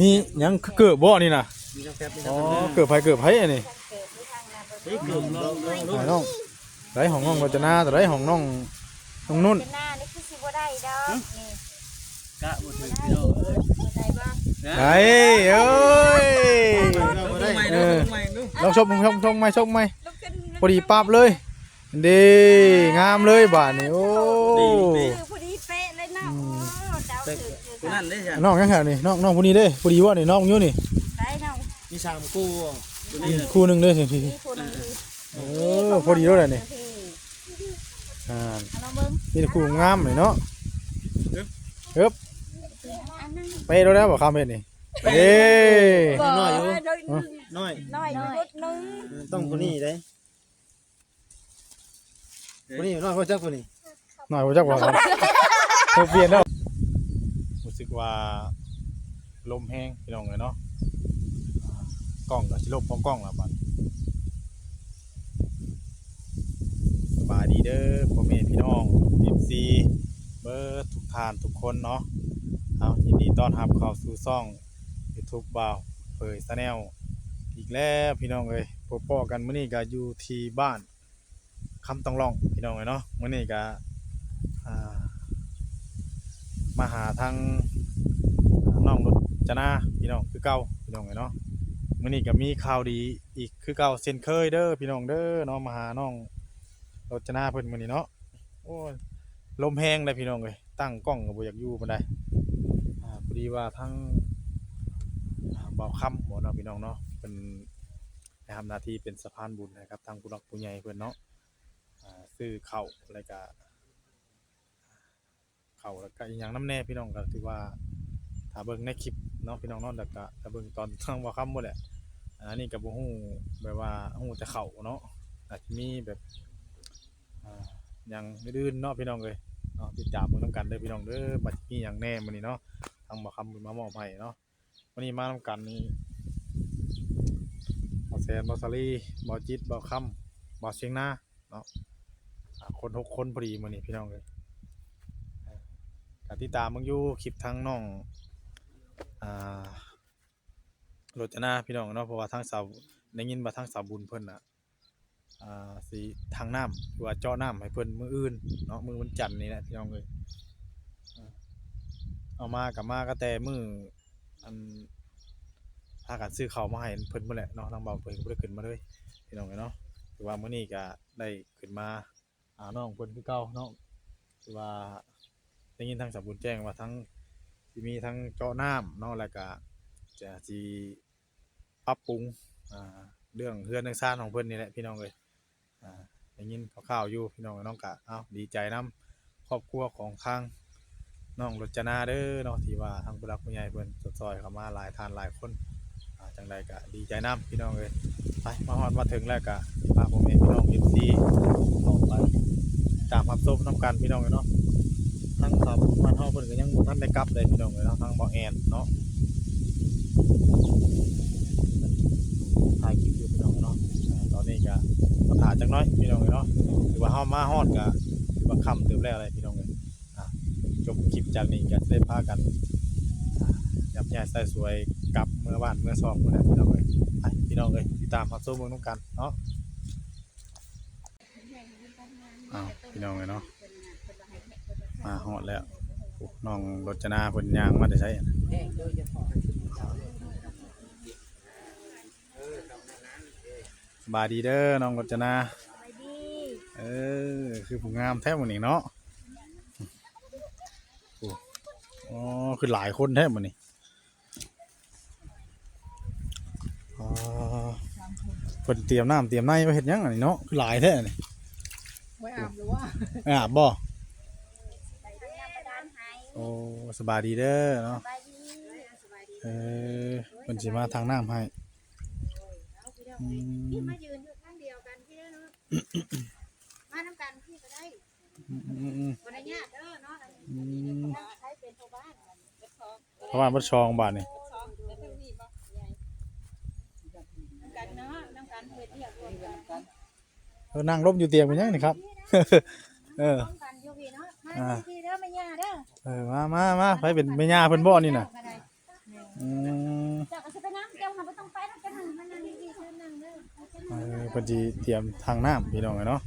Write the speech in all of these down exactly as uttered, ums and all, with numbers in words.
มีหยังคือเกิบบ่นี่น่ะ มีกาแฟมี อ๋อ กาแฟ เกิบไผเกิบไผอันนี้ นี่เกิบน้องน้องลูก ไผน้อง ไผของน้องรจนา ไผของน้อง น้องนุ่น เป็นหน้านี่คือสิบ่ได้ดอกนี่ กะบ่ถึงพี่น้องเอ้ย บ่ได้บ่ นะ ได้เอ้ย ลองใหม่ดู เออ ลองใหม่ดู ลองชกมึง ชก ชกใหม่ ชกใหม่ ลุกขึ้น พอดีปั๊บเลย เด้ งามเลยบาดนี้ โอ้ ดีเป๊ะ คือพอดีเป๊ะเลยเนาะ อืม โอ้ เจ้าถือคือ ผู้นั้นเด้จ้ะ น้องยังแถวนี้ น้อง น้องผู้นี้เด้ พอดีบ่นี่ น้องอยู่นี่ ได้น้อง มีสามคู่ ตัวนี้ มีคู่หนึ่งเด้ นี่คู่หนึ่ง เออ พอดีแล้วแหละนี่ อ่า เอาลองเบิ่ง มีแต่คู่งามเลยเนาะ เอิบ เอิบ อันนั้น ไปแล้ว แล้วบ่คำเห็นนี่ เอ้ น้อยอยู่ น้อย น้อย น้อยนิดนึง เออ ต้องคนนี้เด้ คนนี้น้อยกว่าจักคนนี้ น้อยกว่าจักว่า เธอเปลี่ยนแล้ว รู้สึกว่าลมแฮงพี่น้องเอ้ยเนาะ กล้องก็สิลบของกล้องแล้วบัด สบายดีเด้อพ่อแม่พี่น้อง เอฟซี เบิดทุกท่านทุกคนเนาะ เอา ยินดีต้อนรับเข้าสู่ช่อง YouTube บ่าวเผย Channel อีกแล้วพี่น้องเอ้ย พบพ้อกันมื้อนี้ก็อยู่ที่บ้าน คำต้องร้องพี่น้องเอ้ยเนาะ มื้อนี้ก็ อ่า มาหาทางน้องรจนาพี่น้องคือเก่าพี่น้องเอ้ยเนาะ มื้อนี้ก็มีข่าวดีอีกคือเก่าเช่นเคยเด้อพี่น้องเด้อเนาะ มาหาน้องรจนาเพิ่นมื้อนี้เนาะ โอ้ย ลมแฮงเลยพี่น้องเอ้ย ตั้งกล้องก็บ่อยากอยู่ปานใด อ่า พอดีว่าทาง อ่า บ่าวคำบ่เนาะพี่น้องเนาะ เพิ่นได้รับหน้าที่เป็นสะพานบุญให้กับทางผู้หลักผู้ใหญ่เพิ่นเนาะ อ่า ซื้อข้าวแล้วก็ ข้าวแล้วก็อีหยังนำแน่พี่น้อง ก็ถือว่าถ้าเบิ่งในคลิปเนาะพี่น้องเนาะ แล้วก็ถ้าเบิ่งตอนทางบ่าวคำพู้นแหละ อันนี้ก็บ่ฮู้ แบบว่าฮู้แต่ข้าวเนาะ อาจจะมีแบบ อ่า อย่างอื่นๆเนาะพี่น้องเอ้ยเนาะ ติดตามเบิ่งนำกันเด้อพี่น้องเด้อ ว่าสิมีหยังแน่มื้อนี้เนาะ ทางบ่าวคำเพิ่นมามอบให้เนาะ มื้อนี้มานำกันนี่ บ่าวแสน บ่าวสาลี บ่าวจิต บ่าวคำ บ่าวเสียงนาเนาะ อ่า คนหกคนพอดีมื้อนี้พี่น้องเอ้ย อ่า ก็ติดตามเบิ่งอยู่คลิปทางน้อง อ่า รจนาพี่น้องเนาะ เพราะว่าทางสาว ได้ยินว่าทางสาวบุญเพิ่นน่ะ อ่า สิทางน้ำ หรือว่าเจาะน้ำให้เพิ่นมื้ออื่นเนาะ มื้อวันจันทร์นี่แหละพี่น้องเอ้ย อ่า เอามาก็มาก็แต่มื้อ อัน พากันซื้อข้าวมาให้เพิ่นพู้นแหละเนาะ ทางบ่าวเพิ่นก็บ่ได้ขึ้นมาเลยพี่น้องเอ้ยเนาะ ถือว่ามื้อนี้ก็ได้ขึ้นมา อ่า น้องเพิ่นคือเก่าเนาะ ถือว่าได้ยินทางสาวบุญแจ้งว่าทั้งสิมีทั้งเจาะน้ำเนาะ แล้วก็จะสิปรับปรุง อ่า เรื่องเฮือนเรื่องซานของเพิ่นนี่แหละพี่น้องเอ้ย อ่า ได้ยินคร่าวๆอยู่พี่น้องเอ้ยเนาะ ก็ เอ้า ดีใจนำครอบครัวของทางน้องรจนาเด้อเนาะ ที่ว่าทางผู้หลักผู้ใหญ่เพิ่นซอยเข้ามาหลายท่านหลายคน อ่า จั่งใดก็ดีใจนำพี่น้องเอ้ย ไป มาฮอดมาถึงแล้วก็พาพ่อแม่พี่น้อง เอฟซี เข้าไปตามรับชมนำกันพี่น้องเอ้ยเนาะ ทางสาวบ้านเฮาเพิ่นก็ยังบ่ทันได้กลับเลยพี่น้องเอ้ยเนาะ ทางบ่าวแอนเนาะ ถ่ายคลิปอยู่พี่น้องเนาะ อ่า ตอนนี้ก็มาถ่ายจักหน่อยพี่น้องเอ้ยเนาะ ถือว่าเฮามาฮอดก็ถือว่าค่ำเติบแล้วแหละพี่น้องเอ้ย อ่ะ จบคลิปจากนี้ก็ได้พากัน อ่ะ ยับย้ายใส่สวยกลับเมือบ้านเมือซองพู้นแหละพี่น้องเอ้ย ไปพี่น้องเอ้ย ติดตามรับชมเบิ่งนำกันเนาะ อ้าว พี่น้องเอ้ยเนาะ มาฮอดแล้ว โอ้ น้องรจนาเพิ่นย่างมาแต่ไสอะ สบายดีเด้อน้องรจนา สบายดี เออ คือผู้งามแท้มื้อนี้เนาะ โอ้ อ๋อ คือหลายคนแท้มื้อนี้ อ๋อ เพิ่นเตรียมน้ำเตรียมในไว้เฮ็ดหยังอันนี้เนาะ คือหลายแท้อันนี้ ไว้อาบหรือว่า อาบบ่ ไปทางน้ำบาดาลให้ โอ้ สบายดีเด้อเนาะ สบายดี เออ เพิ่นสิมาทางน้ำให้ เอาพี่น้อง อืม พี่มายืนอยู่ข้างเดียวกันพี่เนาะ มานำกันพี่ก็ได้ อืมอืมอืม บ่ได้ยากเด้อเนาะ อืม ใช้เป็นพ่อบ้าน เป็นพ่อ เพราะว่าเบิดซองบาดนี่ นำกันเนาะ นำกันเฮ็ดเวียกร่วมกัน เออ นั่งลมอยู่เตียงเป็นหยังนี่ครับ เออ พร้อมกันอยู่พี่เนาะ มา อ่า พี่เด้อแม่ย่าเด้อ เออ มามามา ไผเป็นแม่ย่าเพิ่นบ่นี่น่ะ อื เพิ่นสิเตรียมถังน้ำพี่น้องเอ้ยเนาะ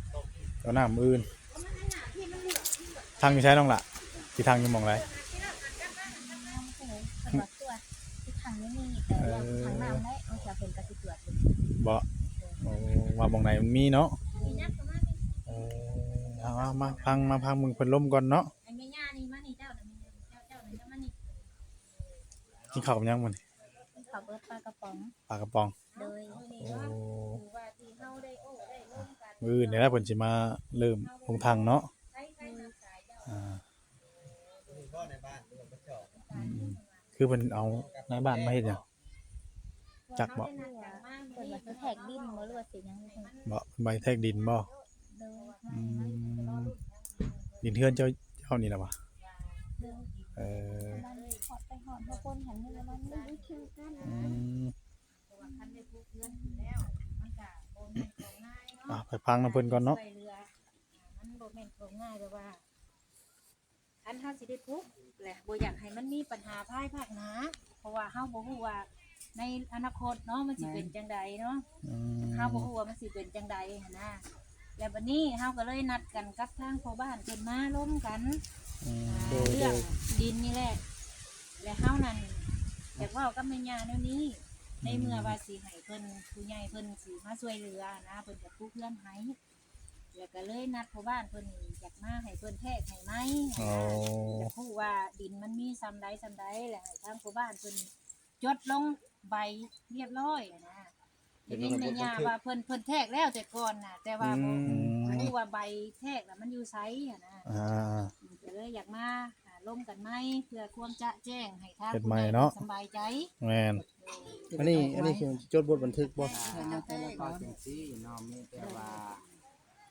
เอาน้ำมื้ออื่น ถังอยู่ไสน้องล่ะ สิถังอยู่หม่องใด เพิ่นว่าตรวจที่ทางนี้มีแต่เรื่องทางน้ำได้เอาเสียเพิ่นก็สิตรวจอยู่ บ่ โอ้ ว่าหม่องใดมันมีเนาะ มีนักประมาณนี้ เออ เอาเอามาพัง มาพังเบิ่งพัดลมก่อนเนาะ ไอ้แม่ย่านี่มานี่เจ้าน่ะเจ้าเจ้าน่ะจะมานี่ กินข้าวกับหยังมื้อนี้ เขาเปิดปลากระป๋อง ปลากระป๋อง โดย โอ้ มื้ออื่นนี่แหละเพิ่นสิมาเริ่มลงถังเนาะ อ่า อืม คือเพิ่นเอาในบ้านมาเฮ็ดหยัง จักบ่ เพิ่นว่าสิแทกดินบ่หรือว่าสิหยัง บ่ ใบแทกดินบ่ โดย อืม ดินเฮือนเจ้า เจ้านี่ล่ะวะ โดย เออ มันฮอดไปฮอดบ่คนหันนี่มัน อืม เพราะว่าคันได้ปลูกเฮือนอยู่แล้ว มันก็บ่แม่นของง่ายเนาะ อ่ะ ไปพังนำเพิ่นก่อนเนาะ ช่วยเหลือ มันบ่แม่นของง่ายแต่ว่าคันเฮาสิได้ปลูกแหละบ่อยากให้มันมีปัญหาภายภาคหน้า เพราะว่าเฮาบ่ฮู้ว่าในอนาคตเนาะมันสิเป็นจังใดเนาะ อืม เฮาบ่ฮู้ว่ามันสิเป็นจังใดหั้นนะ แล้วบัดนี้เฮาก็เลยนัดกันกับทางพ่อบ้านเพิ่นมาลมกัน อืม อ่าเรื่องดินนี่แหละ และเฮานั่นอยากเว้ากับแม่ย่าแนวนี้ ในเมื่อว่าสิให้เพิ่นผู้ใหญ่เพิ่นสิมาช่วยเหลือนะ เพิ่นจะปลูกเฮือนให้ แล้วก็เลยนัดพ่อบ้านเพิ่นอยากมาให้เพิ่นแทกให้ไหม โอ้ อยากฮู้ว่าดินมันมีส่ำใดส่ำใด แล้วให้ทางพ่อบ้านเพิ่นจดลงใบเรียบร้อยนะ ได้ยินแม่ย่าว่าเพิ่นเพิ่นแทกแล้วแต่ก่อนน่ะ แต่ว่าบ่ อืม บ่ฮู้ว่าใบแทกน่ะมันอยู่ไสหั้นนะ อ่า ก็เลยอยากมาหาลมกันใหม่เพื่อความจะแจ้งให้ทาง เฮ็ดใหม่เนาะ สำบายใจ แม่น อันนี้อันนี้คือจดบทบันทึกบ่ อ่าก็จังซี่เนาะมีแต่ว่า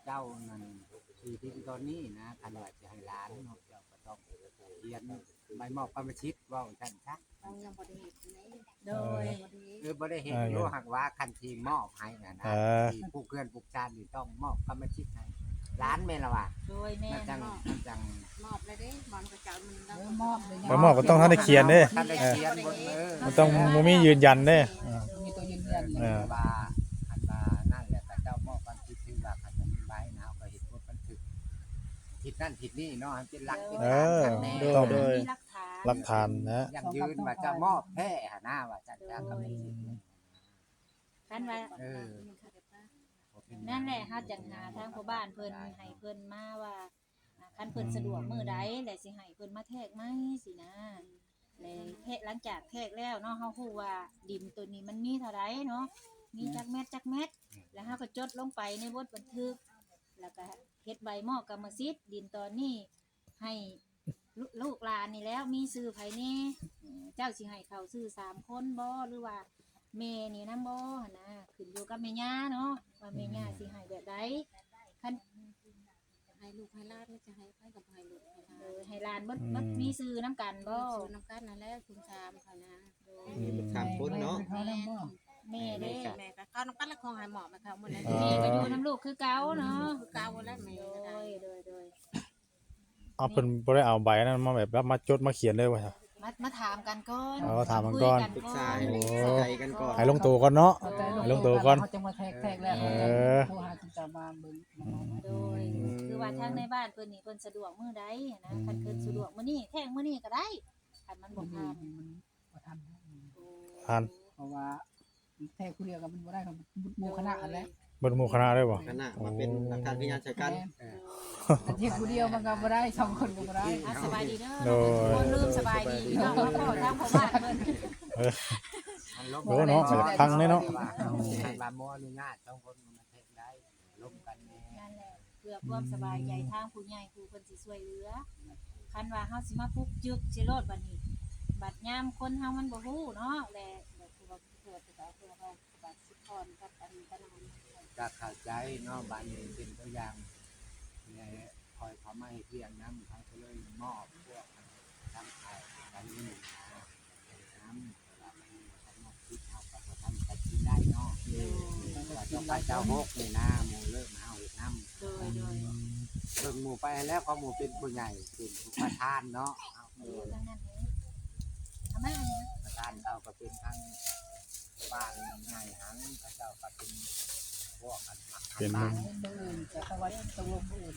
เจ้านั่นที่ดินตอนนี้นะคันว่าจะให้หลานเนาะเจ้าก็ต้องเขียนใบมอบกรรมสิทธิ์เว่าจั่งซั่นซะ เรายังบ่ได้เฮ็ดเลย โดย บ่ได้เฮ็ด คือบ่ได้เห็น อ่า รู้หักว่าคันที่มอบให้นะนะ เออ ที่ผู้เพื่อนปลูกชาตินี่ต้องมอบกรรมสิทธิ์ให้หลานแม่นละว่า โดยแม่ มัน น จัง เนาะ มันจัง มอบแล้วเด้บอลกระเจ้ามัน เออมอบเลย ใบมอบก็ต้องทันได้เขียนเด้ ท่านได้เขียนบนเออ มันต้องบ่มียืนยันเด้ อ่า มีตัวยืนยัน เออ ว่าอันว่านั่นแหละพระเจ้ามอบความคิดถือว่าคันมีใบนะเขาก็เห็นบทบันทึกทิศนั่นทิศนี้เนาะให้เป็นหลักเป็น เอ ฐาน อ กันแน่ ต้อง โดย มีหลักฐาน หลักฐานนะ ยั่งยืนว่าเจ้ามอบแท้หาหน้าว่าจั่งซั่นก็มีสิทธิ์ คันว่า เออ นั่นแหละเฮาจังหาทางพ่อบ้านเพิ่นให้เพิ่นมาว่าอ่าคันเพิ่นสะดวกมื้อใดและสิให้เพิ่นมาแทกไหมสินะ และแทกหลังจากแทกแล้วเนาะเฮาฮู้ว่าดินตัวนี้มันมีเท่าใดเนาะมีจักเม็ดจักเม็ดแล้วเฮาก็จดลงไปในบทบันทึก แล้วก็เฮ็ดใบมอบกรรมสิทธิ์ดินตอนนี้ให้ลูกหลานนี่แล้วมีชื่อไผแน่เจ้าสิให้เขาชื่อสามคนบ่หรือว่าแม่นี่นำบ่หั่นนะขึ้นอยู่กับแม่ย่าเนาะว่าแม่ย่าสิให้แบบใดคัน ให้ลูกให้หลานจะให้ใครก็บ่ให้ลูกให้หลาน เออให้หลานเบิดเบิดมีชื่อนำกันบ่ ชวนนำกันนั่นแหละคุณสามเขานะ สามคนเนาะ เขานำบ่ แม่เด้ แม่ก็เขานำกันละของให้หมอมาเขาหมดแล้ว เออ แม่ก็อยู่นำลูกคือเก่าเนาะ คือเก่าแล้วแม่ก็ได้ โดยโดยโดย เอาเพิ่นบ่ได้เอาใบนั้นมาแบบรับมาจดมาเขียนเลยว่า มามาถามกันก่อน เออถามกันก่อน คุย ปรึกษาให้มันเข้าใจกันก่อน ให้ลงตัวก่อนเนาะ เข้าใจ ให้ลงตัวก่อน เขาจังมาแทกแทกแล้ว เออ โทรหาคุณตามาเบิ่ง โดยคือว่าทางในบ้านเพิ่นนี่เพิ่นสะดวกมื้อใดนะคันเพิ่นสะดวกมื้อนี้แทงมื้อนี้ก็ได้คันมันบ่ทัน มันบ่ทัน ทัน เพราะว่าแทกผู้เดียวก็มันบ่ได้ของหมู่คณะนั่นแหละ เบิดหมู่คณะได้บ่ คณะมาเป็นหลักฐานพยานใส่กัน แทกผู้เดียวมันก็บ่ได้สองคนก็บ่ได้ อ่ะสบายดีเด้อ โดย คนลืมสบายดีเนาะมาขอทางพ่อบ้านเพิ่น มันลบ โอ้เนาะ กั พังเลยเนาะ ว่าเอาให้ว่าบ่อนุญาตสองคนมันเฮ็ดได้ลบกันแน่ นั่นแหละเพื่อความสบายใจทางผู้ใหญ่ผู้เพิ่นสิช่วยเหลือคันว่าเฮาสิมาปลุกจึกสิโลดบัดนี้ บัดยามคนเฮามันบ่ฮู้เนาะและแบบคือว่าเกิดแต่เฮาก็บัดสิพรกับอันกัน ก็เข้าใจเนาะบ้านนี้เป็นตัวอย่างและคอยเขามาให้เพียงนำเขาก็เลยมอบพวกทางไทยกันนี่นะนำ คิดเอากับท่านตัดสินได้เนาะว่าต้องไปเจ้าหกนี่นะหมู่เลิกมาเอาเฮ็ดนำ โดยโดย เบิ่งหมู่ไปแล้วก็หมู่เป็นผู้ใหญ่เป็นผู้ประธานเนาะ เออทางนั้นเองเอามาอันนี้ ประธานเขาก็เป็นทางบ้านใหญ่หังเขาเจ้าก็เป็น เป็นหนึ่ง มื้ออื่นจะตะวันตกลงมื้ออื่น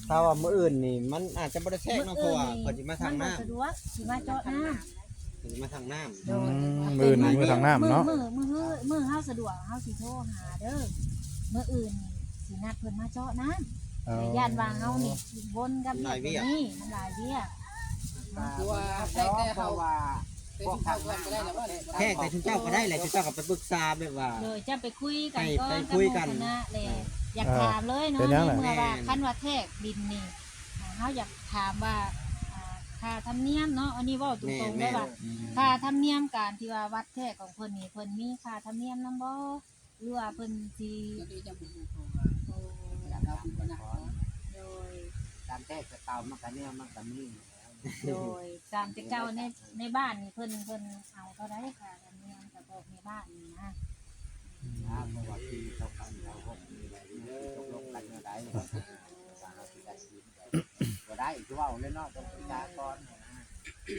ถ้าว่ามื้ออื่นนี่มันอาจจะบ่ได้แทรกเนาะ เพราะว่าเพิ่นสิมาทางน้ำ สะดวกสิมาเจาะน้ำ เพิ่นสิมาทางน้ำ โดย อืมมื้ออื่นมื้อทางน้ำเนาะ มื้อมื้อมื้อมื้อเฮาสะดวกเฮาสิโทรหาเด้อมื้ออื่นสินัดเพิ่นมาเจาะน้ำ อ๋อ ย่านว่าเฮานี่วนกับเวียกตัวนี้มันหลายเวียก ตัวแทกแต่เขาว่าแต่ชุมชนก่อนก็ได้แล้วว่า แทรกแต่ชุมเจ้าก็ได้แหละ ชุมเจ้าก็ไปปรึกษาแบบว่า โดยจะไปคุยกันก่อน ไปคุยกัน กับหมู่คณะแหละอยากถามเลยเนาะในเมื่อว่าคันว่าแทรกดินนี่อ่าเฮาอยากถามว่าอ่าค่าธรรมเนียมเนาะอันนี้เว้าตรงๆเลยว่าค่าธรรมเนียมการที่ว่าวัดแทรกของเพิ่นนี่เพิ่นมีค่าธรรมเนียมนำบ่หรือว่าเพิ่นสิ ตัวนี้ยังบ่ฮู้เพราะว่า โอ้ เราเป็นคณะ โดย การแทรกแต่เก่ามันก็เนี่ยมันก็มีอยู่แล้ว โดยตามแต่เก่าในในบ้านนี่เพิ่นเพิ่นเอาเท่าใดค่าธรรมเนียมกับพวกในบ้านนี่นะ นะเพราะว่าปีสองพันสิบหกนี่แหละที่ตกลงกันเมื่อใดว่าเราสิได้กินก็ได้คือเว้าเลยเนาะต้องปรึกษาก่อนนะ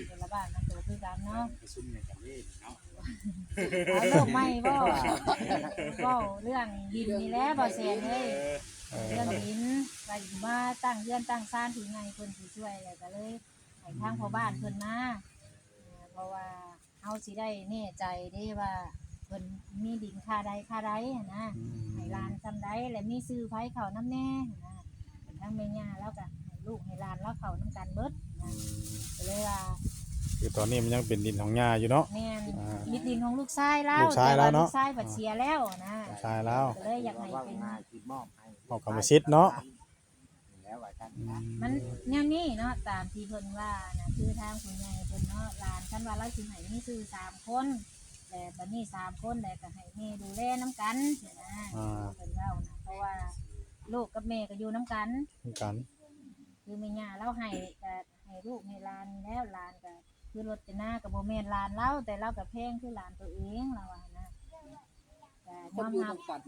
แต่ละบ้านมันก็คือกันเนาะ ประชุมในกันเล่นเนาะ เอาเรื่องใหม่บ่บ่เรื่องดินนี่แหละบ่แสนเอ้ยเรื่องดินว่าสิมาตั้งเฮือนตั้งซานที่ใหญ่เพิ่นสิช่วยแล้วก็เลยให้ทางพ่อบ้านเพิ่นมาอ่าเพราะว่าเฮาสิได้แน่ใจเด้ว่าเพิ่นมีดินค่าใดค่าใดหั้นนะให้หลานซำใดและมีชื่อไผเข้านำแน่หั้นนะทางแม่ย่าแล้วก็ให้ลูกให้หลานแล้วเข้านำกันเบิดหั้นนะก็เลยว่า คือตอนนี้มันยังเป็นดินของย่าอยู่เนาะ แม่น อ่า มีดินของลูกชายเรา ลูกชายเราเนาะ แต่ว่ลูกชายบัดเสียแล้วนะ ลูกชายเรา ก็เลยอยากให้เป็น ว่าง่ายสิมอบให้ ออกกรรมสิทธิ์เนาะ แล้วว่าท่าน อืม มันแนวนี้เนาะตามที่เพิ่นว่านะคือทางผู้ใหญ่เพิ่นเนาะหลานคันว่าเราสิให้มีชื่อสามคนแต่บัดนี้สามคนแล้วก็ให้แม่ดูแลนำกันนะ อ่า เพิ่นเว้านะเพราะว่าลูกกับแม่ก็อยู่นำกัน เหมือนกัน คือแม่ย่าเราให้ก็ให้ลูกให้หลานแล้วหลานก็คือรถจะหน้าก็บ่แม่นหลานเราแต่เราก็แพงคือหลานตัวเองเราว่านะก็ ค ยอน ม อยู่ รับ นำกัน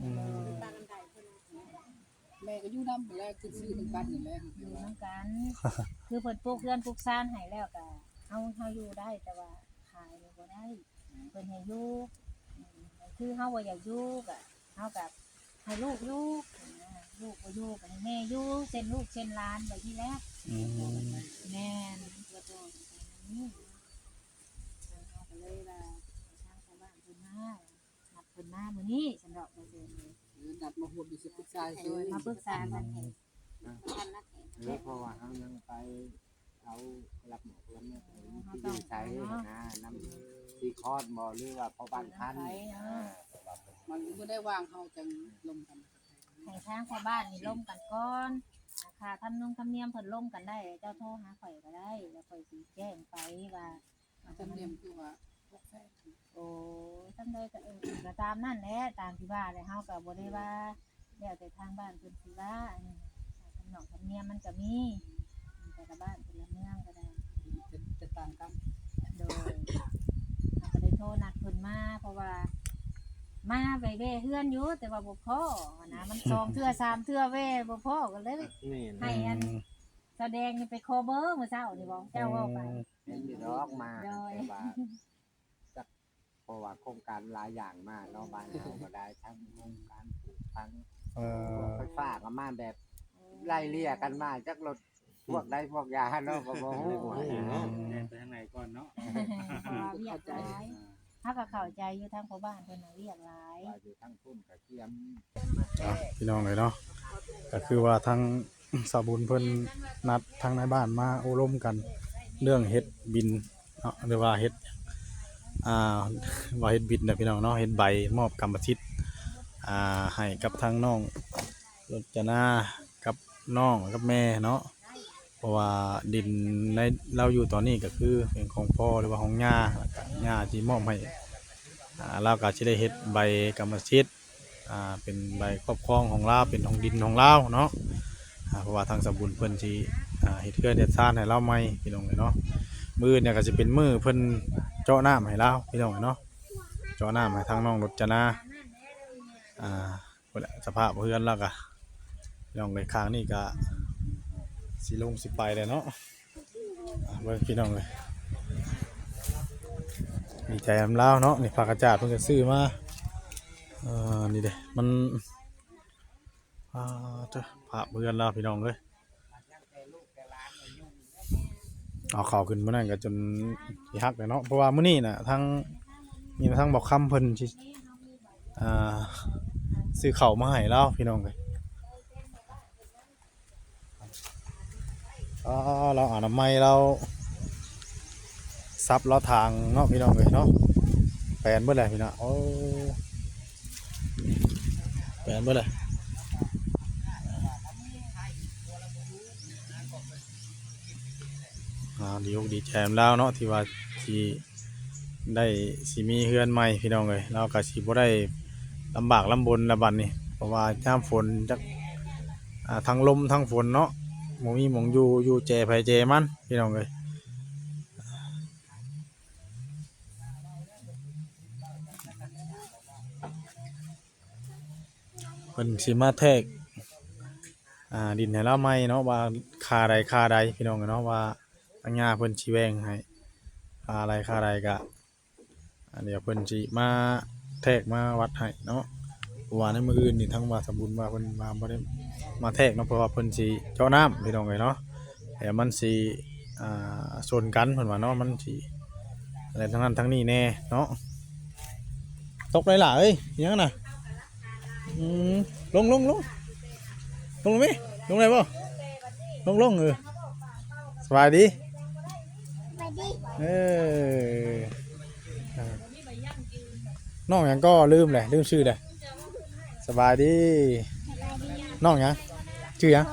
อืม ต่างกันได้เพิ่น แม่ก็อยู่นำแล้วคือซื้อนำกันนี่แหละ อยู่นำกัน คือเพิ่นปลูกเรือนปลูกซานให้แล้วก็เฮาเฮาอยู่ได้แต่ว่าขายนี่บ่ได้เพิ่นให้อยู่อืมคือเฮาบ่อยากอยู่ก็เฮาก็ให้ลูกอยู่นะลูกบ่อยู่ก็ให้แม่อยู่เช่นลูกเช่นหลานแบบนี้แหละ อืม แม่นเพิ่นบอกอย่างนี้เฮาก็เลยว่าทางชาวบ้านเพิ่นมานัดเพิ่นมามื้อนี้ซั่นดอกว่าซั่น เออนัดมาโฮมอยู่สิปรึกษา โดยมาปรึกษากัน เออเพราะว่าเขายังไปเอารับหมอกรับเนี่ยไปที่ดีใช้นะนำที่คอดบ่หรือว่าพ่อบ้านพันธุ์อ่า มันบ่ได้วางเฮาจังลมกัน ให้ทางชาวบ้านนี่ลมกันก่อนค่าทำนุงทำเนียมเพิ่นลมกันได้ เจ้าโทรหาข่อยก็ได้ แล้วข่อยสิแจ้งไปว่า จำเนียมคือว่าพวกแฟน โอ้ยทำได้ก็เออก็ตามนั่นแหละตามที่ว่าเลยเฮาก็บ่ได้ว่าแล้วแต่ทางบ้านเพิ่นสิว่าอันนี้ทำนองทำเนียมมันก็มีแต่ละบ้านแต่ละเมืองก็ได้ จะจะต่างกัน โดยเฮาก็ได้โทรนัดเพิ่นมาเพราะว่า มาไปแว่เฮือนอยู่แต่ว่าบ่พ้อนะมันสองเทื่อสามเทื่อแว่บ่พ้อก็เลย นี่ ให้อัน อืม แสดงนี่ไปขอเบอร์มื้อเช้านี่บ่เจ้าเว้าไป เห็นอยู่ดอกมา โดย แต่ว่าจักเพราะว่าโครงการหลายอย่างมาเนาะบ้านเราก็ได้ทั้งโครงการปลูกทั้ง เอ่อ ไฟฟ้าก็มาแบบไล่เลี่ยกันมาจักรถพวกใดพวกยาเนาะก็บ่ฮู้ เนาะเดินไปทางไหนก่อนเนาะ เพราะว่าเวียกหลายเฮาก็เข้าใจอยู่ทางพ่อบ้านเพิ่นน่ะเวียกหลาย ว่าอยู่ทั้งพุ่นก็เตรียม อ่ะพี่น้องเลยเนาะก็คือว่าทางสาวบุญเพิ่นนัดทางนายบ้านมาโอ้ลมกัน เรื่องเฮ็ดบินเนาะหรือว่าเฮ็ดอ่าว่าเฮ็ดบินนะพี่น้องเนาะเฮ็ดใบมอบกรรมสิทธิ์อ่าให้กับทางน้องรจนากับน้องกับแม่เนาะ เพราะว่าดินในเราอยู่ตอนนี้ก็คือเป็นของพ่อหรือว่าของย่าแล้วก็ย่าสิมอบให้อ่าเราก็สิได้เฮ็ดใบกรรมสิทธิ์อ่าเป็นใบครอบครองของเราเป็นของดินของเราเนาะอ่าเพราะว่าทางสาวบุญเพิ่นสิอ่าเฮ็ดเฮือนเฮ็ดซานให้เราใหม่พี่น้องเอ้ยเนาะมื้อเนี่ยก็สิเป็นมื้อเพิ่นเจาะน้ำให้เราพี่น้องเอ้ยเนาะเจาะน้ำให้ทางน้องรจนาอ่า พุ้นแหละสภาพเฮือนแล้วก็น้องเลยข้างนี่ก็สิลงสิไปเลยเนาะอ่ะเบิ่งพี่น้องเลยดีใจนำลาวเนาะนี่ผักกระจาดเพิ่นก็ซื้อมา อ่า นี่เด้ มัน อ่า เจ้า ภาพเฮือนลาวพี่น้องเอ้ย เอาเข้าขึ้นมื้อนั้นก็จนสิหักเลยเนาะ เพราะว่ามื้อนี้น่ะ ทาง มีทางบ่าวคำเพิ่นสิ อ่า ซื้อข้าวมาให้ลาวพี่น้องเอ้ย อ๋อ ลาวอนามัย ลาวสับลาวถางเนาะพี่น้องเอ้ยเนาะ แปนเบิดเลยพี่น้อง โอ้ แปนเบิดเลย อ่า ดีอกดีใจนำลาวเนาะ ที่ว่าสิได้สิมีเฮือนใหม่พี่น้องเอ้ย ลาวก็สิบ่ได้ลำบากลำบนละบัดนี้ เพราะว่ายามฝนจัก อ่า ทั้งลมทั้งฝนเนาะ บ่มีหม่องอยู่ อยู่แจไผแจมันพี่น้องเอ้ย เพิ่นสิมาแทก อ่า ดินให้ลาวใหม่เนาะ ว่าค่าใดค่าใดพี่น้องเนาะ ว่าทางย่าเพิ่นสิแบ่งให้ค่าใดค่าใดก็ อ่า เดี๋ยวเพิ่นสิมาแทกมาวัดให้เนาะ เพราะว่าในมื้ออื่นนี่ทางว่าสมบุญว่าเพิ่นมาบ่ได้มาแทกเนาะ เพราะว่าเพิ่นสิเจาะน้ำพี่น้องเอ้ยเนาะ แต่มันสิ อ่า ชนกันเพิ่นว่าเนาะ มันสิอะไรทั้งนั้นทั้งนี้แน่เนาะ ตกเลยล่ะเอ้ย ยังน่ะ อืม ลง ลง ลง ลงไหม ลงได้บ่ ลง ลง เออ สบายดี ไปดิ เออ อ่า น้องหยังก็ลืมเลย ลืมชื่อเลย สบายดี ไปดิ น้องหยัง ชื่อหยัง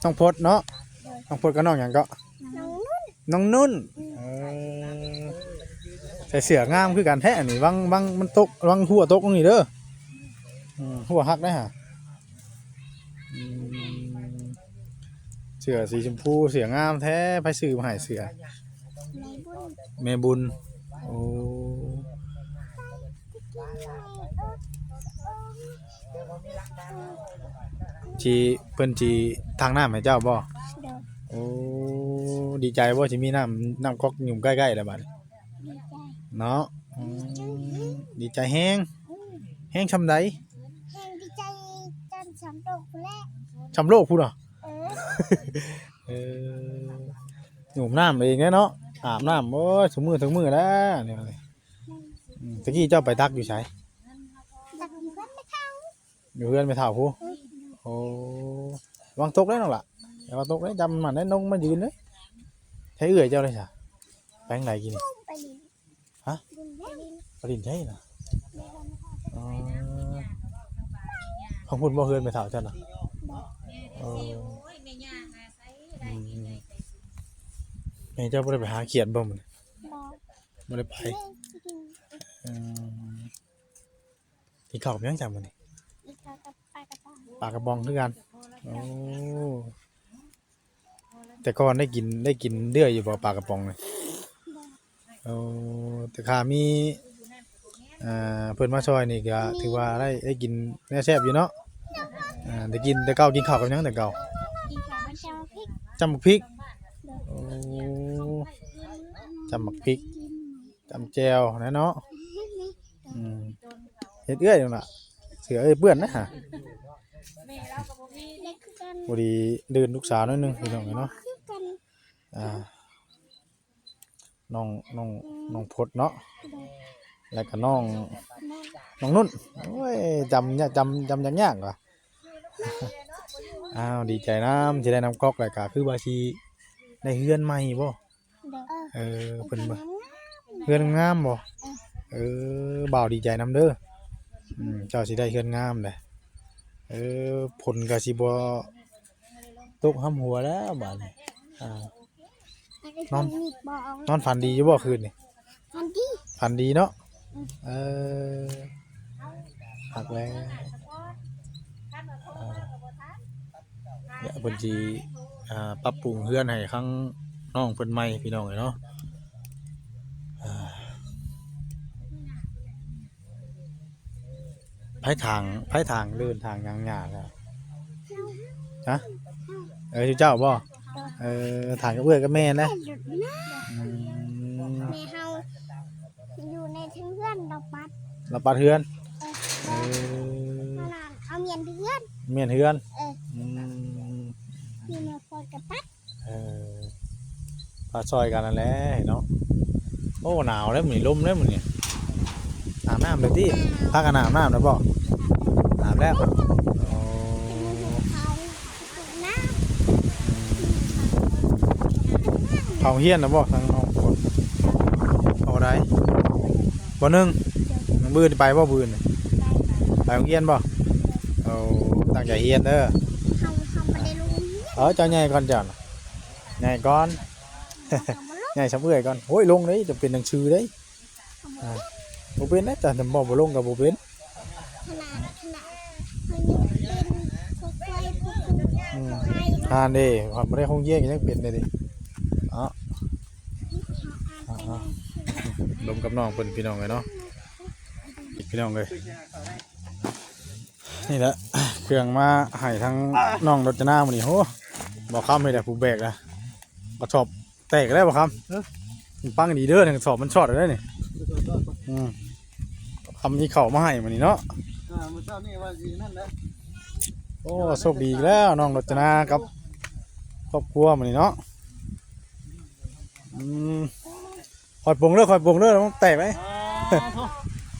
น้องพดเนาะ น้องพดกับน้องหยังก็ น้องนุ่น น้องนุ่น เออ ใส่เสื้องามคือกันแท้อันนี้ วัง วังมันตก วังหัวตกตรงนี้เด้อ อืม หัวหักได้ฮะ อืม เสื้อสีชมพู เสื้องามแท้ ไผซื้อมาให้เสื้อ แม่บุญ แม่บุญ โอ้ สิ เพิ่นสิทางน้ำให้เจ้าบ่ โดย โอ้ ดีใจบ่ สิมีน้ำ น้ำก๊อกหยุ่มใกล้ๆแล้วบัดนี้ ดีใจ เนาะ อืม ดีใจแฮง อืม แฮงช่ำใด แฮงดีใจจนสำโลกพู้นแหละ ช่ำโลกพู้นเหรอ เออ เออ หยุ่มน้ำเองแน่เนาะ อาบน้ำ โอ้ย ซุมื้อ ซุมื้อแล้ว นี่ อืม ตะกี้เจ้าไปตักอยู่ไส ตักอยู่เฮือนแม่เฒ่า อยู่เฮือนแม่เฒ่าพู้น อืม โอ้ วังตกได้น้องล่ะ แต่ว่าตกได้ จำมันได้ นกมายืนเลย ใช้เอื้อยเจ้าเลยซะ ไปทางไหนกิน ไปลิน ฮะ ไปลิน ไปลินใช่น่ะ อ๋อ ของพุ้นบ่เฮือนแม่เฒ่าเจ้าน่ะ บ่ เออ อืม แม่เจ้าบ่ได้ไปหาเขียดบ่มื้อนี้ บ่ บ่ได้ไป แม่สิกิน อืม กินข้าวกับหยังจ้ะมื้อนี้ กินข้าวกับปลากระป๋อง ปลากระป๋องคือกัน โอ้ แต่ก่อนได้กิน ได้กินเรื่อยอยู่บ่ปลากระป๋องนี่ บ่ โอ้ แต่ข้ามี อ่า เพิ่นมาซอยนี่ก็ถือว่าได้ ได้กินแนวแซ่บอยู่เนาะ อ่า ได้กิน แต่เก่ากินข้าวกับหยังแต่เก่า กินข้าวกับแจ่วพริก จ้ำบักพริก โอ้ จ้ำบักพริก จ้ำแจ่วนะเนาะ อืม เฮ็ดเอื้อยนั่นน่ะ เสื้อเอื้อยเปื้อนนะฮะ เล็กคือกัน พอดีลื่นลูกสาวหน่อยหนึ่งพี่น้องเนาะ คือกัน อ่า น้อง น้อง น้องพดเนาะ แล้วก็น้อง น้องนุ่น โอ้ย จำยาก จำ จำยากๆว่ะ อ้าว ดีใจนำ สิได้น้ำก๊อกแล้วก็คือว่าสิได้เฮือนใหม่บ่ โดย เออ เพิ่นบ่ เฮือนงามบ่ เออ บ่าวดีใจนำเด้อ อืม เจ้าสิได้เฮือนงามเด้อ เออ ฝนก็สิบ่ตกห้ำหัวแล้วบาดนี้ อ่า นอน นอนฝันดีอยู่บ่คืนนี่ ฝันดี ฝันดีเนาะ อืม เออ คักแล้ว อ่า เดี๋ยวเพิ่นสิ อ่า ปรับปรุงเฮือนให้ข้างน้องเพิ่นใหม่พี่น้องเอ้ยเนาะ อ่า ไผถาง ไผถางเดินถางหยังหญ้าแล้ว ฮะ เออ เจ้าบ่ เออ ถางกับเอื้อยกับแม่นะ อืม แม่เฮาอยู่ในเทิงเฮือน เราปัด เราปัดเฮือน เออ เมียนเฮือน เออ อืม มีมาพอดกับปัด เออ พาซอยกันนั่นแหละเนาะ โอ้ หนาวแล้วมื้อนี้ ลมแล้วมื้อนี้ อาบน้ำเลยติ พากันอาบน้ำแล้วบ่ อาบแล้ว โอ้ เป็นมือเขา อืม เข้าโรงเรียนแล้วบ่ทางน้อง เอาได้ บ่หนึ่ง มื้ออื่นไปบ่มื้ออื่น ไปโรงเรียนบ่ เอา ตั้งใจเรียนเด้อ เขาเขาไม่ได้ลง เออ เจ้าใหญ่ก่อนเจ้าน่ะ ใหญ่ก่อน ใหญ่ส่ำเอื้อยก่อน โอ้ย ลงเลย จะเป็นหนังสือเด้ อ่า บ่เป็นนะ แต่บ่ บ่ลงก็บ่เป็น ขนาด ขนาดเขายังเป็นพวกไฟพวก อืม พวกไฟ อ่านเด้ ความบ่ได้โรงเรียนก็ยังเป็นเลยดิ เอ้า อ่า ลมกับน้องเพิ่นพี่น้องเอ้ยเนาะ พี่น้องเอ้ย นี่แหละ เครื่องมาให้ทั้งน้องรจนามื้อนี้ โห บ่าวคำนี่แหละผู้แบกนะ กระสอบแตกแล้วบ่าวคำ ฮะ มันปังดีเด้อ กระสอบมันช็อตแล้วนี่ อืม คำนี้เข้ามาให้มื้อนี้เนาะ อ่า มื้อเช้านี่ว่าสินั่นแหละ โอ้ โชคดีอีกแล้วน้องรจนากับครอบครัวมื้อนี้เนาะ อืม ค่อยปรุงเด้อ ค่อยปรุงเด้อ มันแตกไหม อ่า โถ่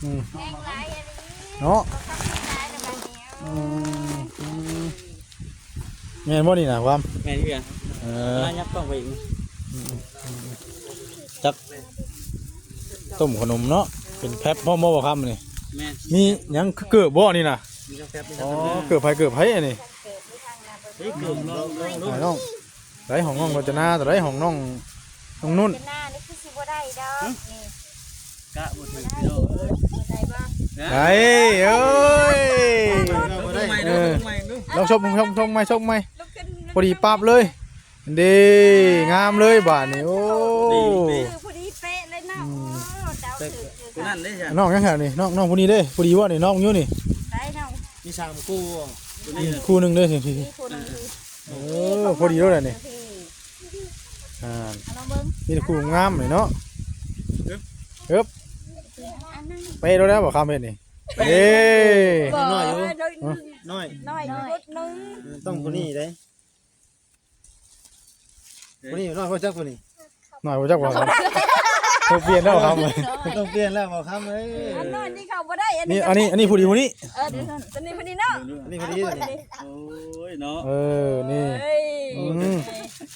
อืม แห้งหลายอันนี้ เนาะ บ่คักหลายแล้วบัดนี้ อืม อืม แม่นบ่นี่นะความ แม่นอยู่อะ เออ มายับกล้องไปอีก อืม อืม จัก ต้มขนมเนาะ เป็นแพ็คพร้อมบ่บ่าวคำนี่ แม่น มีหยังคือเกิบบ่นี่นะ มีกาแฟ มี อ๋อ กาแฟ เกิบไผเกิบไผอันนี้ เฮ้ย เกิบลอง ลอง ลอง ไหนน้อง ไหนของน้องรจนา ไหนของน้อง น้องนุ่น รจนานี่คือสิบ่ได้ดอก ฮะ นี่ กะบ่ถึงพี่น้องเอ้ย บ่ได้บ่ นะ ได้เอ้ย ลองใหม่ดู เออ ลองใหม่ดู ลองชก ชก ชกใหม่ ชกใหม่ ลุกขึ้น พอดีปั๊บเลย เด้ งามเลยบาดนี้ โอ้ ดีเป๊ะ คือพอดีเป๊ะเลยเนาะ อืม โอ้ เจ้าถือ ผู้นั้นเด้จ้ะ น้องยังไงนี่ น้อง น้องผู้นี้เด้ พอดีบ่นี่ น้องอยู่นี่ ได้น้อง มีสามคู่ ตัวนี้ อืม คู่หนึ่งเด้ นี่ มีคู่หนึ่ง เออ พอดีแล้วแหละนี่ อ่า เอาลองเบิ่ง มีแต่คู่งามเลยเนาะ เอิบ เอิบ อันนั้น ไปแล้ว แล้วบ่าวคำเฮ็ดนี่ เป๊ะ เด้ บ่ น้อยอยู่ น้อย น้อย น้อย น้อย นิดนึง เออ ต้องผู้นี้เด้ ผู้นี้น้อยกว่าจักผู้นี้ น้อยกว่าจักบ่าวคำ ต้องเปลี่ยนแล้วครับ ต้องเปลี่ยนแล้วบ่าวคำเอ้ย อันนั้นนี่เขาบ่ได้ อันนี้ นี่ อันนี้ อันนี้ผู้ดีผู้นี้ เออ เดี๋ยวก่อน ตัวนี้พอดีเนาะ อันนี้พอดี อันนี้พอดี โอ้ยเนาะ เออ นี่ เฮ้ย อืม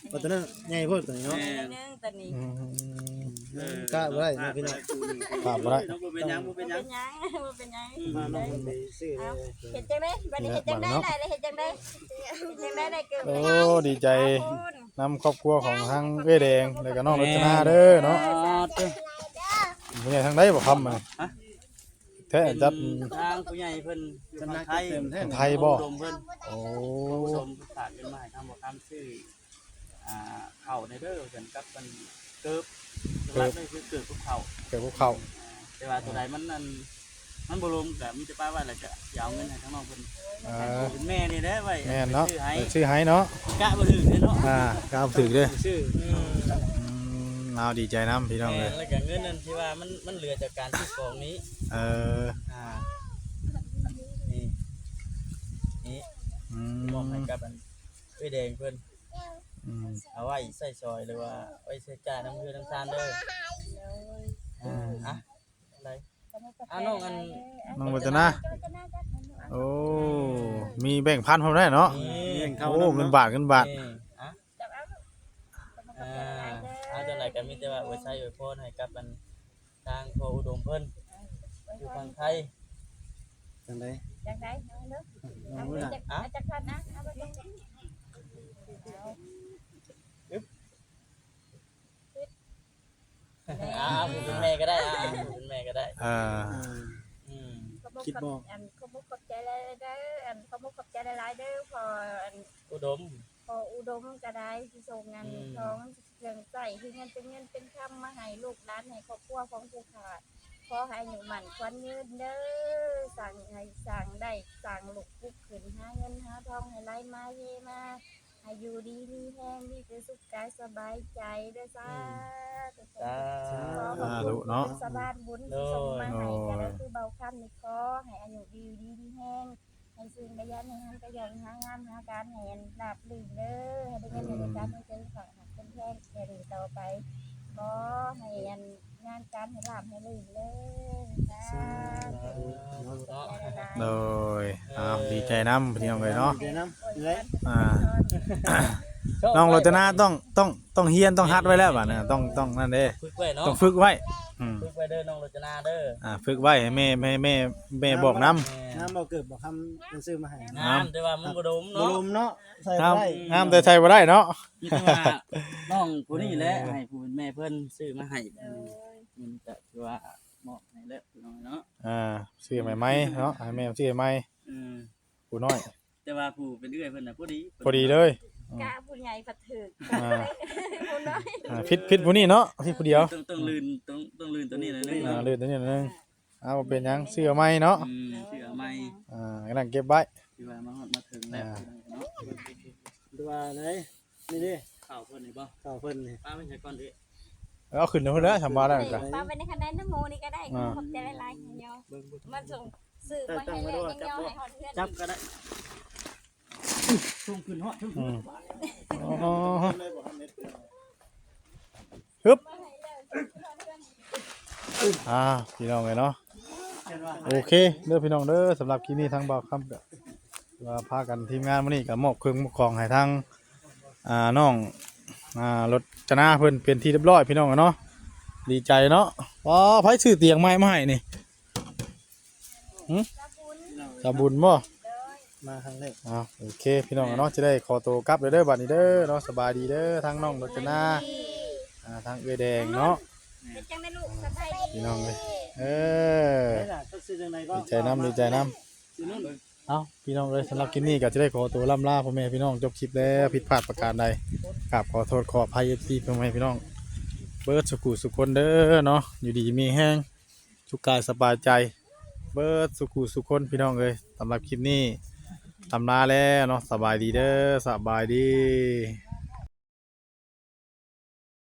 โอ้ ตัวนั้นใหญ่โพดตัวนี้เนาะ แม่ อันนี้หนึ่งตัวนี้ อืม เออ กะบ่ได้เนาะพี่น้อง กะบ่ได้ เนาะ บ่เป็นหยัง บ่เป็นหยัง บ่เป็นหยัง บ่เป็นหยัง อืม มาน้องไปซื้อ เอา เฮ็ดจังได๋ บัดนี้เฮ็ดจังได๋ นี่แหละ ได้ ได้เฮ็ดจังได๋ เฮ็ดจังได๋ ได้เกิด โอ้ ดีใจ นำครอบครัวของทางเอื้อยแดง แล้วก็น้องรจนาเด้อเนาะ อ๋อ เด้อ ผู้ใหญ่ทางใดบ่คำมื้อนี้ ฮะ แท้จัด ทางผู้ใหญ่เพิ่นอยู่ฝั่งไทย ทางไทยบ่ อุดมเพิ่น โอ้ อุดมฝากเงินมาให้ทางบ่คำซื้อ อ่า ข้าวแหน่เด้อ เพิ่นกับเพิ่นเกิบ เกิบ หลักๆเลยคือเกิบกับข้าว เกิบกับข้าว แต่ว่าตัวใดมันนั่น มันบ่ลงก็มีแต่ปะไว้ แล้วก็สิเอาเงินให้ทางน้องเพิ่น อ่า เป็นแม่นี่แหละไว้ แม่นเนาะ ซื้อให้ ไปซื้อให้เนาะ กะบ่ถืกเด้เนาะ อ่า กะบ่ถืกเด้ ซื้อ อืม อืม เอาดีใจนำพี่น้องเอ้ย แม่น แล้วก็เงินนั่นที่ว่ามัน มันเหลือจากการซื้อของนี้ เออ อ่า นี่ นี่ อืม มอบให้กับอันเอื้อยแดงเพิ่น อืม เอาไว้ใช้สอยหรือว่าไว้ใช้จ่ายนำเฮือนนำซานเด้อ อ่า อ่ะ อะไร อ่ะน้องอัน น้องรจนา โอ้ มีแบ่งค์พันพร้อมได้เนาะ นี่ โอ้ เงินบาท เงินบาท นี่ อ่ะ อ่า เอาจังใด๋ก็มีแต่ว่าอวยชัยอวยพรให้กับอันทางพ่ออุดมเพิ่น อยู่ฝั่งไทย จังใด๋ จังใด๋ เอาเด้อ เอาเด้อ อ่ะ เอาจักพันนะ เอาไปจักพัน อึ๊บ อ่า ผู้เป็นแม่ก็ได้ อ่า ผู้เป็นแม่ก็ได้ อ่า อืม อืม ขอบคุณ คิดบ่ อัน ขอบคุณขอบใจหลายๆเด้อ อัน ขอบคุณขอบใจหลายๆเด้อ พอ อัน อุดม พออุดมก็ได้ ที่ส่งงาน อืม ทอง เครื่องใช้ ที่เงินเป็นเงินเป็นคำมาให้ลูกหลาน ให้ครอบครัวของผู้ข้า ขอให้อายุมั่นขวัญยืนเด้อ สร้างให้สร้างได้ สร้างลูกปลุกขึ้น หาเงินหาทองให้ไหลมาเทมา ให้อยู่ดีมีแฮง มีแต่สุขกายสบายใจเด้อ สาธุ อืม สาธุ ขอขอบคุณ สาธุเนาะ สะพานบุญที่ส่งมาให้ โดย ก็ได้คือเบาคำนี่ ขอให้อายุดี อยู่ดีมีแฮง ให้สิ่งได้ยานให้งานก็ยองหางานหาการให้อันราบรื่นเด้อ ให้ได้เงินให้ได้การให้เจอฝากหาคนแพงแค่นี้ต่อไป ขอให้อันงานการให้ราบให้รื่นเด้อ สาธุ โดยเอาดีใจนำพี่น้องเอ้ยเนาะ เดี๋ยวน้ำเลย อ่า น้องรจนาต้องต้องต้องเฮียนต้องฮัดไว้แล้วบัดนี้ต้องต้องนั่นเด้ ฝึกไว้เนาะ ต้องฝึกไว้อืม ฝึกไว้เด้อน้องรจนาเด้อ อ่าฝึกไว้ให้แม่ให้แม่แม่บอกนำ แม่ น้ำบ่เกิดบ่คำเป็นซื้อมาให้ งามแต่ว่ามันบ่ดม บ่ เนาะ ลมเนาะใส่ งาม ได้ งามแต่ใส่บ่ได้เนาะ นี่แต่ว่าน้องผู้นี้แหละให้ผู้เป็นแม่เพิ่นซื้อมาให้มันก็คือว่ามอบให้แล้วพี่น้องเนาะ อ่าซื้อใหม่ๆเนาะให้แม่ซื้อใหม่ อืม ผู้น้อย แต่ว่าผู้เป็นเอื้อยเพิ่นน่ะพอดี พอดีเลย กะผู้ใหญ่ผัดถืก อ่าอ่าผิดผิดผู้นี้เนาะผิดผู้เดียว ต้องต้องลื่นต้องต้องลื่นตัวนี้หน่อยนึง อ่าเลือดตัวนี้หน่อยนึงเอาเป็นหยังซื้อใหม่เนาะ อืมซื้อเอาใหม่ อ่ากำลังเก็บไว้ ที่ว่ามาฮอดมาถึงแล้วพี่น้องเนาะ ดูว่าเลยนี่ดิ ข้าวเพิ่นนี่บ่ ข้าวเพิ่นนี่ ป้าไม่ใช่ก่อนดิ เอาขึ้นเพิ่นแล้วสำบายแล้วก็ ป้าไปในคันไดน้ำโมนี่ก็ได้ อ่า ขอบใจหลายๆเนาะมาส่งซื้อมาให้แล้วยังยอให้ฮอดเพื่อน จับก็ได้ส่งขึ้นฮอดถึง อืมอ๋อฮึบอ่าพี่น้องเลยเนาะโอเคเด้อพี่น้องเด้อสำหรับคลิปนี้ทางบ่าวคำก็ว่าพากันทีมงานมื้อนี้ก็มอบเครื่องมอบของให้ทางอ่าน้องอ่ารจนาเพิ่นเป็นที่เรียบร้อยพี่น้องเนาะดีใจเนาะอ๋อไผซื้อเตียงใหม่มาให้นี่หึสาวบุญบ่ มาครั้งแรก อ้าวโอเคพี่น้องเนาะจะได้ขอตัวกลับเลยเด้อบัดนี้เด้อเนาะสบายดีเด้อทั้งน้องรจนาอ่าทั้งเอื้อยแดงเนาะ เป็นจังได๋ลูกสบายดี พี่น้องเลยเออ ได้ล่ะก็ซื้อจังไดก็ ดีใจนำดีใจนำ ซื้อนู่น เอาพี่น้องเลยสำหรับคลิปนี้ก็จะได้ขอตัวล่ำลาพ่อแม่พี่น้องจบคลิปแล้วผิดพลาดประการใดกราบขอโทษขออภัย เอฟซี พ่อแม่พี่น้องเบิดสุขุสุขคนเด้อเนาะอยู่ดีมีแฮงสุขกายสบายใจ เบิดสุขุสุขคนพี่น้องเลยสำหรับคลิปนี้ล่ำลาแล้วเนาะสบายดีเด้อสบายดี